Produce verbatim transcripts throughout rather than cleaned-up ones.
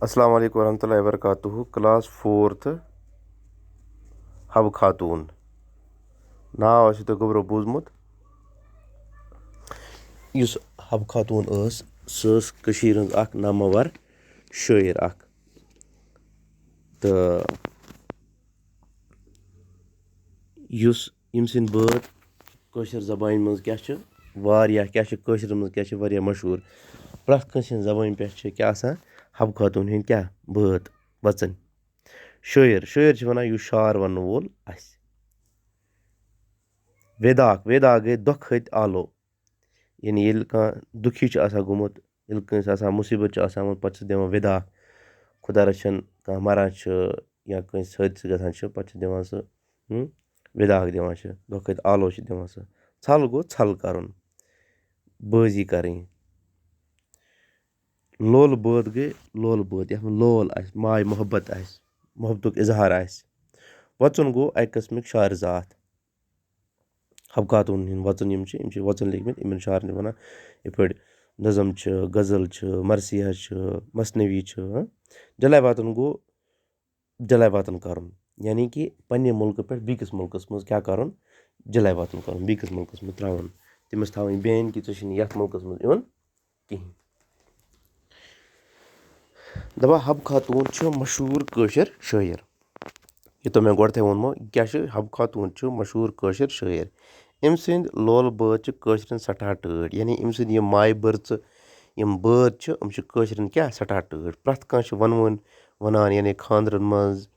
السلام علیکم ورحمۃ اللہ وبرکاتہ۔ کلاس فورتھ، حبہٕ خاتوٗن۔ ناو آسہِ تۄہہِ گوٚبرو بوٗزمُت۔ یُس حبہٕ خاتوٗن ٲس، سۄ ٲس کٔشیٖرِ ہٕنٛز اکھ نامور شٲعر اکھ۔ تہٕ یُس ییٚمۍ سٕنٛدۍ بٲتھ کٲشِر زبانہِ منٛز کیٛاہ چھِ واریاہ، کیٛاہ چھِ کٲشرِ منٛز کیٛاہ چھِ واریاہ مشہوٗر۔ پرٛٮ۪تھ کٲنٛسہِ ہٕنٛزِ زبانہِ پٮ۪ٹھ چھِ کیٛاہ آسان؟ حبہٕ خاتوٗن ہٕنٛدۍ کیٛاہ بٲتھ وَژٕنۍ۔ شٲعر، شٲعر چھِ وَنان یُس شعر وَنہٕ وول آسہِ۔ ویداکھ، ویداکھ گٔے دۄکھٕ ۂتۍ آلو۔ یعنی ییٚلہِ کانٛہہ دُکھی چھُ آسان گوٚمُت، ییٚلہِ کٲنٛسہِ آسان مُصیٖبت چھُ آسان آمُت، پَتہٕ چھُ دِوان وِدا۔ خۄدا رَچھِن، کانٛہہ مَران چھُ یا کٲنٛسہِ حٲدثہٕ گژھان چھُ، پَتہٕ چھُ دِوان سُہ، ہُم، وِدا اَکھ دِوان چھِ، دۄکھٕ ۂتۍ آلو چھِ دِوان سُہ۔ ژھَل گوٚو ژھَل کَرُن، بٲزی کَرٕنۍ۔ لولہٕ بٲتھ گٔے لولہٕ بٲتھ، یَتھ منٛز لول آسہِ، ماے محبت آسہِ، محبتُک اظہار آسہِ۔ وَژُن گوٚو اَکہِ قٕسمٕکۍ شعر ذاتھ۔ حبہٕ خاتوٗن ہٕنٛدۍ وَژَن یِم چھِ، یِم چھِ وَژَن لیکھمٕتۍ، یِمَن شعرَن چھِ وَنان یِتھ پٲٹھۍ نظم چھِ، غزل چھِ، مرثیہ چھِ، مثنوی چھِ۔ ہاں؟ جلاے وطن گوٚو جلاے وطن کَرُن، یعنی کہِ پنٛنہِ مُلکہٕ پٮ۪ٹھ بیٚکِس مُلکَس منٛز کیٛاہ کَرُن؟ جلاے وطن کَرُن، بیٚکِس مُلکَس منٛز ترٛاوُن، تٔمِس تھاوٕنۍ بین کہِ ژےٚ چھُنہٕ یَتھ مُلکَس منٛز یُن کِہیٖنۍ۔ دَپان حبہٕ خاتوٗن چھِ مشہوٗر کٲشِر شٲعر۔ یہِ تۄہہِ مےٚ گۄڈٕتھٕے ووٚنمو، یہِ کیٛاہ چھِ؟ حبہٕ خاتوٗن چھِ مشہوٗر کٲشِر شٲعر۔ أمۍ سٕنٛدۍ لولہٕ بٲتھ چھِ کٲشرٮ۪ن سٮ۪ٹھاہ ٹٲٹھۍ، یعنی أمۍ سٕنٛدۍ یِم مایہِ بٔرژٕ یِم بٲتھ چھِ، یِم چھِ کٲشرٮ۪ن کیٛاہ سٮ۪ٹھاہ ٹٲٹھۍ۔ پرٛٮ۪تھ کانٛہہ چھِ وَنوُن وَنان، یعنی خانٛدرَن منٛز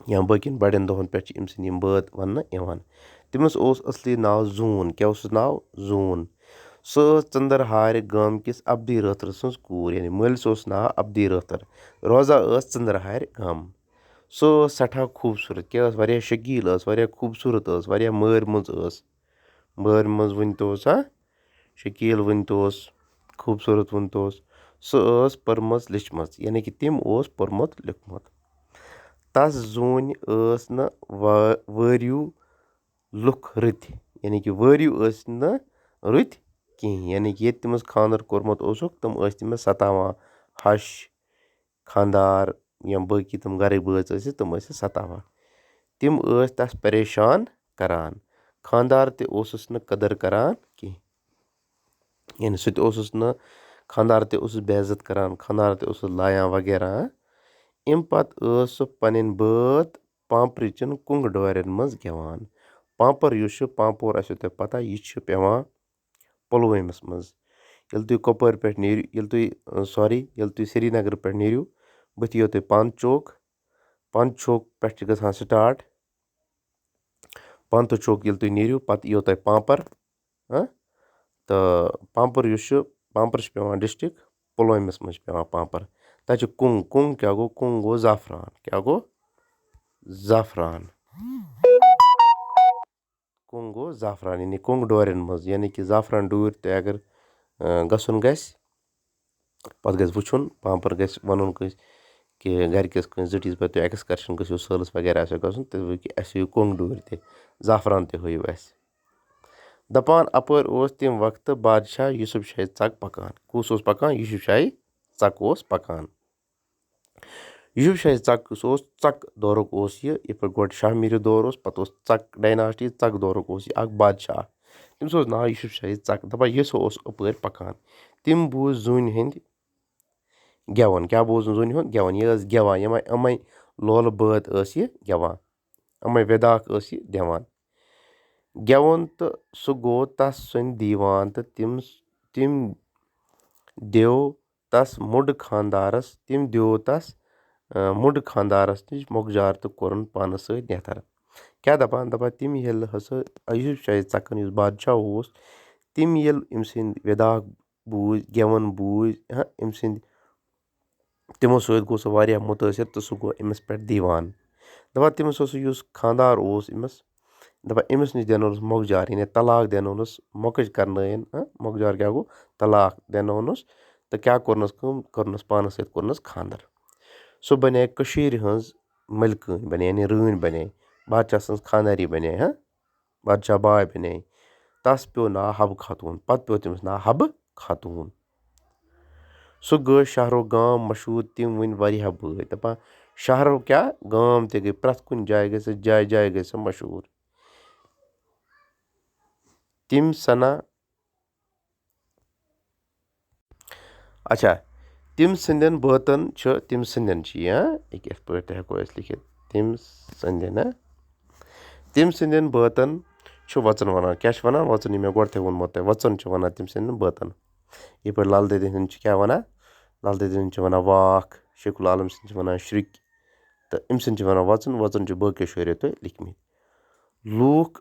یا باقیَن بَڑٮ۪ن دۄہَن پٮ۪ٹھ چھِ أمۍ سٕنٛدۍ یِم بٲتھ وَننہٕ یِوان۔ تٔمِس اوس اصلی ناو زوٗن۔ کیٛاہ اوسُس ناو؟ زوٗن۔ سۄ ٲس ژٔنٛدٕرہارِ گامہٕ کِس عبدی رٲتھرٕ سٕنٛز کوٗر، یعنی مٲلِس اوس ناو عبدی رٲتھٕر، روزان ٲس ژٔنٛدٕرہارِ گامہٕ۔ سۄ ٲس سٮ۪ٹھاہ خوٗبصوٗرت، کیٛاہ ٲس؟ واریاہ شکیٖل ٲس، واریاہ خوٗبصوٗرت ٲس، واریاہ مٲرۍ مٔنٛز ٲس۔ مٲرۍ مٔنٛز ؤنۍ تو سا، شکیٖل ؤنۍ توس، خوٗبصوٗرت ؤنۍ توس۔ سۄ ٲس پٔرمٕژ لیٚچھمٕژ، یعنی کہِ تٔمۍ اوس پوٚرمُت لیوٚکھمُت۔ تَس زوٗنہِ ٲس نہٕ وا-، وٲرِو لُکھ رٕتۍ، یعنی کہِ وٲرِو ٲسۍ نہٕ رٕتۍ کِہیٖنۍ، یعنی کہِ ییٚتہِ تٔمِس خانٛدر کوٚرمُت اوسُکھ، تِم ٲسۍ تٔمِس ستاوان۔ ہَش، خانٛدار یا باقٕے تِم گَرٕکۍ بٲژ ٲسِس، تِم ٲسِس ستاوان۔ تِم ٲسۍ تَس پریشان کران۔ خانٛدار تہِ اوسُس نہٕ قدٕر کران کینٛہہ۔ یعنی سُہ تہِ اوسُس نہٕ، خانٛدار تہِ اوسُس بے عزت کران، خانٛدار تہِ اوسُس لایان وغیرہ۔ اَمہِ پتہٕ ٲس سۄ پنٕنۍ بٲتھ پامپرٕچن کُنٛگ ڈورٮ۪ن منٛز گٮ۪وان۔ پامپر یُس چھُ، پامپور آسیو تۄہہِ پتہ، یہِ چھُ پٮ۪وان پُلوٲمِس منٛز۔ ییٚلہِ تُہۍ کۄپوارِ پٮ۪ٹھ نیٖرِو، ییٚلہِ تُہۍ، اَ، sorry، ییٚلہِ تُہۍ سرینگرٕ پٮ۪ٹھ نیٖرِو، بٕتھِ یِیو تۄہہِ پانہٕ چوک، پانہٕ چوک پٮ۪ٹھ چھِ گژھان start۔ پانہٕ چوک ییٚلہِ تُہۍ نیٖرِو، پَتہٕ یِیو تۄہہِ پامپر، ہاں؟ تہٕ پامپر یُس چھُ، پامپر چھُ پٮ۪وان district پُلوٲمِس منٛز چھُ پٮ۪وان پامپر۔ تَتہِ چھُ کُنٛگ، کُنٛگ کیٛاہ گوٚو؟ کُنٛگ گوٚو زعفران۔ کیٛاہ گوٚو؟ زعفران۔ کُنٛگ گوٚو زعفران، یعنی کُنٛگ ڈورٮ۪ن منٛز، یعنی کہِ زعفران ڈوٗرۍ تۄہہِ اگر، اَ، گژھُن گژھِ، پَتہٕ گژھِ وٕچھُن، پامپر گژھِ وَنُن کٲنٛسہِ کہِ گَرِکِس کٲنٛسہِ زِٹھِس، پَتہٕ تُہۍ excursion گٔژھِو، سٲلَس وغیرہ آسیو گژھُن، تُہۍ ؤنِو کہِ اَسہِ ہٲیِو کُنٛگ ڈوٗرۍ تہِ، زعفران تہِ ہٲیِو اَسہِ۔ دَپان اَپٲرۍ اوس تَمہِ وقتہٕ بادشاہ یوسف شاہی ژَک پَکان۔ کُس اوس پَکان؟ یوسف شاہی ژَک اوس پَکان۔ یوسف شاہی ژَک یُس اوس، ژَک دورُک اوس یہِ، یِتھ پٲٹھۍ گۄڈٕ شاہ میٖرِ دور اوس، پَتہٕ اوس ژَک dynasty، ژَک دورُک اوس یہِ اَکھ بادشاہ۔ تٔمِس اوس ناو یوسف شاہی ژَک۔ دَپان یِژھ اوس اَپٲرۍ پَکان۔ تٔمۍ بوٗز زوٗنہِ ہٕنٛدۍ گٮ۪وَن۔ کیٛاہ بوٗزُن زوٗنہِ ہُنٛد گٮ۪وَن؟ یہِ ٲس گٮ۪وان، یِمَے، یِمَے لولہٕ بٲتھ ٲس یہِ گٮ۪وان، یِمَے وِداکھ ٲس یہِ دِوان۔ گٮ۪وُن تہٕ سُہ گوٚو تَس سُنٛد دیٖوان تہٕ تٔمۍ، تٔمۍ دیو تَس مُڈ خانٛدارَس، تٔمۍ دیو تَس، اَ، مُڈ خانٛدارَس نِش مۄخجار تہٕ کوٚرُن پانَس سۭتۍ نٮ۪تھر۔ کیٛاہ دَپان؟ دَپان تٔمۍ ییٚلہِ ہسا یوسف شاہی ژَکَن یُس بادشاہ اوس، تٔمۍ ییٚلہِ أمۍ سٕنٛدۍ وِداکھ بوٗزۍ، گٮ۪وَن بوٗزۍ، ہاں، أمۍ سٕنٛدۍ، تِمو سۭتۍ گوٚو سُہ واریاہ مُتٲثر تہٕ سُہ گوٚو أمِس پٮ۪ٹھ دیٖوان۔ دَپان تٔمِس اوس یُس خانٛدار اوس أمِس، دَپان أمِس نِش دینوونَس مۄخجار، یعنی طلاق دینوونَس، مۄکٕج کرنٲیِن، ہاں، مۄخجار کیٛاہ گوٚو؟ طلاق دینوونَس۔ تہٕ کیٛاہ کوٚرنَس کٲم؟ کوٚرنَس پانَس سۭتۍ کوٚرنَس خانٛدر۔ سُہ بنے کٔشیٖرِ ہٕنٛز مٔلکٲنۍ، بنے یعنی رٲنۍ بنے، بادشاہ سٕنٛز خانٛداری بنے، ہاں، بادشاہ باے بنے۔ تَس پیوٚو ناو حبہٕ خاتوٗن، پَتہٕ پیوٚو تٔمِس ناو حبہٕ خاتوٗن۔ سُہ گوٚو شہرو گام مشہوٗر، تِم وٕنۍ واریاہ بٲتۍ۔ دَپان شہرو کیٛاہ، گام تہِ گٔے، پرٛٮ۪تھ کُنہِ جایہِ گٔے سۄ، جایہِ جایہِ گٔے سۄ مشہوٗر۔ تِم سنا اچھا، تِم سٕنٛدٮ۪ن بٲتن چھُ، تِم سٕنٛدٮ۪ن چھِ یہِ، ہاں؟ یہِ کِتھ پٲٹھۍ تہِ ہٮ۪کو أسۍ لیکھِتھ؟ تِم سٕنٛدٮ۪ن، ہاں؟ تِم سٕنٛدٮ۪ن بٲتن چھُ وَژُن وَنان۔ کیٛاہ چھِ وَنان؟ وَژُن، یہِ مےٚ گۄڈٕتھٕے ووٚنمُت تۄہہِ، وَژُن چھِ وَنان تِم سٕنٛدٮ۪ن بٲتن۔ یِتھ پٲٹھۍ لل دٮ۪دِ ہٕنٛدۍ چھِ کیٛاہ وَنان؟ لل دٮ۪دِ ہٕنٛدۍ چھِ وَنان واکھ، شیخ العالم سٕنٛدۍ چھِ وَنان شرُکۍ، تہٕ أمۍ سٕنٛدۍ چھِ وَنان وَژُن۔ وَژُن چھِ باقیو شٲعرو تۄہہِ لیکھمٕتۍ۔ لوٗکھ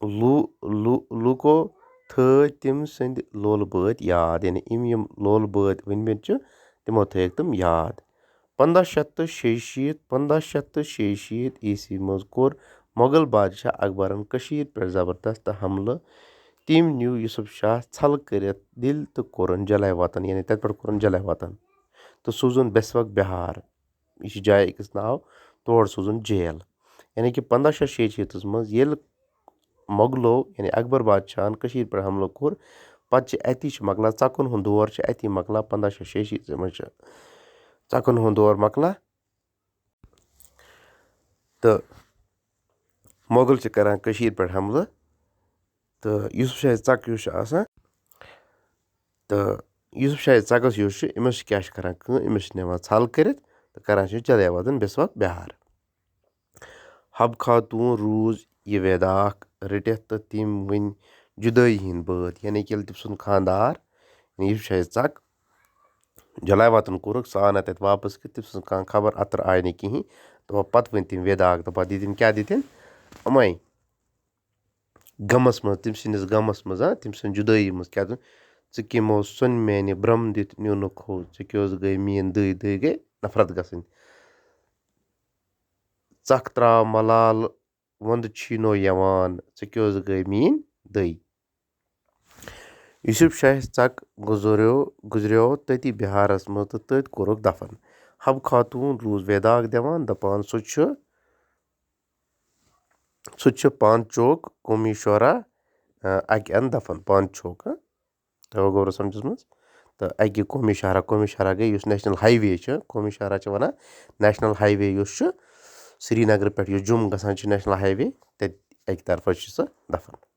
لو-، لو-، لوٗکو تھٲوۍ تِم سٕنٛدۍ لولہٕ بٲتۍ یاد، یعنی یِم یِم لولہٕ بٲتۍ ؤنۍمٕتۍ چھِ، تِمو تھٲوِکھ تِم یاد۔ پنٛداہ شیٚتھ تہٕ شیٚیہِ شیٖتھ، پنٛداہ شیٚتھ تہٕ شیٚیہِ شیٖتھ عیسوی منٛز کوٚر مۄغل بادشاہ اکبرن کٔشیٖرِ پٮ۪ٹھ زبردست حملہٕ۔ تٔمۍ نیوٗ یوسف شاہ ژھل کٔرِتھ دِلہِ تہٕ کوٚرُن جلاے وطن، یعنی تَتہِ پٮ۪ٹھ کوٚرُن جلاے وطن، تہٕ سوٗزُن بیسوک بِہار۔ یہِ چھِ جایہِ أکِس ناو، تور سوٗزُن جیل۔ یعنی کہِ پنٛداہ شیٚتھ شیٚیہِ شیٖتھس منٛز ییٚلہِ مۄغلو، یعنی اکبر بادشاہن کٔشیٖرِ پٮ۪ٹھ حملہٕ کوٚر، پتہٕ چھِ اَتی چھِ مۄکلان، ژَکُن ہُنٛد دور چھُ اَتی مۄکلان، پنٛداہ شیٚتھ شیٚیہِ شیٖتھ منٛز چھُ ژَکُن ہُنٛد دور مۄکلان۔ تہٕ مۄغل چھِ کران کٔشیٖرِ پٮ۪ٹھ حملہٕ، تہٕ یوسف شاہہِ ژَک یُس چھُ آسان، تہٕ یوسف شاہہِ ژَکَس یُس چھُ، أمِس چھِ کیٛاہ چھِ کران کٲم، أمِس چھِ نِوان ژھل کٔرِتھ تہٕ کران چھِ جلے وطن بیسوک بِہار۔ حب خاتوٗن روٗز یہِ ویداکھ رٔٹِتھ تہٕ تٔمۍ ؤنۍ جُدٲیی ہِنٛدۍ بٲتھ، یعنی کہِ ییٚلہِ تٔمۍ سُنٛد خانٛدار، یعنی یوسف شاہہِ ژَک، جلاے وطن کوٚرُکھ، سُہ آو نہٕ تَتہِ واپس کہِ تٔمۍ سٕنٛز کانٛہہ خبر اَتر آیہِ نہٕ کِہیٖنۍ۔ دَپان پَتہٕ ؤنۍ تٔمۍ ویداکھ، دَپان دِتِن کیٛاہ دِتِن؟ یِمَے غمَس منٛز، تٔمۍ سٕنٛدِس غمَس منٛز، ہاں، تٔمۍ سٕنٛدِ جُدٲیی منٛز کیٛاہ دِتِن؟ ژٕ کَمو سۄنہِ میٛانہِ برٛم دِتھ نیونُکھ ہو، ژٕ کیٛاہ اوس گٔے میٛٲنۍ دٔے دٔے گٔے نفرت گژھٕنۍ۔ ژَکھ ترٛاو ملال وَندٕ چھِنو یِوان، ژٕ کیٛاہ اوس گٔے میٛٲنۍ دٔے۔ یوسف شاہہِ ژَک گُزریو، گُزریو تٔتی بِہارَس منٛز تہٕ تٔتۍ کوٚرُکھ دفن۔ حب خاتوٗن روٗز ویداکھ دِوان، دَپان، سُہ چھُ، سُہ چھُ پان چوک قومی شعرا، آ، اَکہِ اَندٕ دفن، پان چوک، ہاں؟ تۄہہِ آو غورٕ سمجھس منٛز؟ تہٕ اَکہِ قومی شاہراہ، قومی شاہراہ گٔے یُس نیشنل ہاے وے چھُ، قومی شاہراہ چھِ وَنان نیشنل ہاے وے یُس چھُ سرینگرٕ پٮ۪ٹھ یُس جوٚم گژھان چھُ نیشنل ہاے وے، تَتہِ اَکہِ طرفہٕ چھُ سُہ دفن۔